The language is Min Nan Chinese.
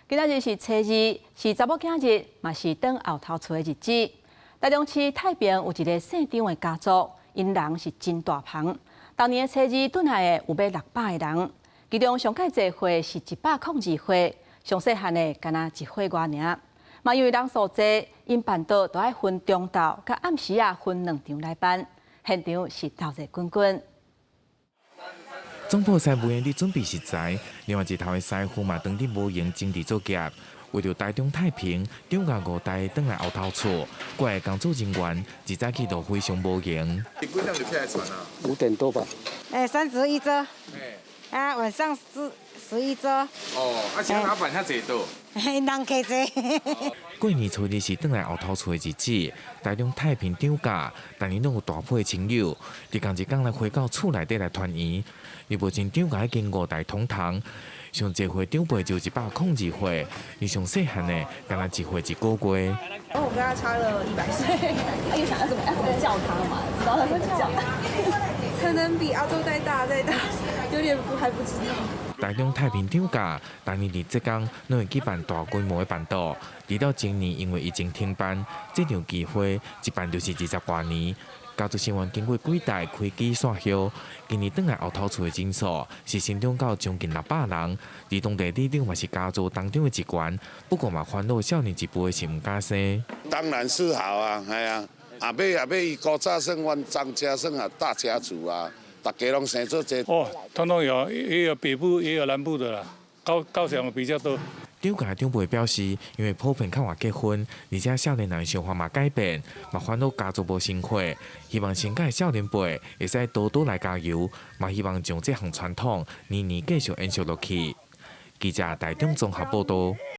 今仔日是初二，是查某囝日，嘛是轉後頭厝的日子。台中市太平有一个姓張的家族，𪜶人是真大房。逐年的初二轉來的有欲600个人，其中上蓋濟歲是102歲，上細漢的干焦1歲外爾。嘛因為人數濟，𪜶辦桌都愛分中晝佮暗時仔分兩場來辦，現場是鬧熱滾滾。總鋪師無閒佇準備食材，另外一頭的師傅嘛當佇無閒整理作業。為著台中太平，張家五代轉來後頭厝，過來工作人員自早起就非常無閒。幾點就起來傳啊？5點多吧。31桌。啊，晚上11桌。哦，啊，像老闆遐濟桌。人客濟。過年初二是轉來後頭厝的日子，台中太平張家，逐年攏有大批親友，佇仝一工來回到厝內底來團圓。而目前張家已經五代同堂，上濟歲長輩就102歲，而上細漢的干焦1歲1個月。我跟他差了100歲，又想要怎麼叫他嘛？知道他怎麼叫？可能比阿祖再大再大，有點不還不知道。台中太平張家，逐年佇這工攏會舉辦大規模的辦桌，直到今年因為疫情停辦，這場聚會一辦就是20外年。家族成員經過幾代開枝散葉，今年轉來後頭厝的人數是成長到將近600人，而當地里長嘛是家族當中的一員，不過嘛煩惱少年一輩是毋敢生。當然是好啊，係啊，阿伯阿伯伊古早算阮張家算啊大家族啊，大家攏生做這。哦，統統有，也有北部也有南部的啦，高雄比較多。張家長輩表示，因為普遍較晚結婚，而且少年人想法嘛改變，嘛煩惱家族無生火，希望新界少年輩會使多多來加油，嘛希望將這項傳統年年繼續延續落去。記者台中綜合報道。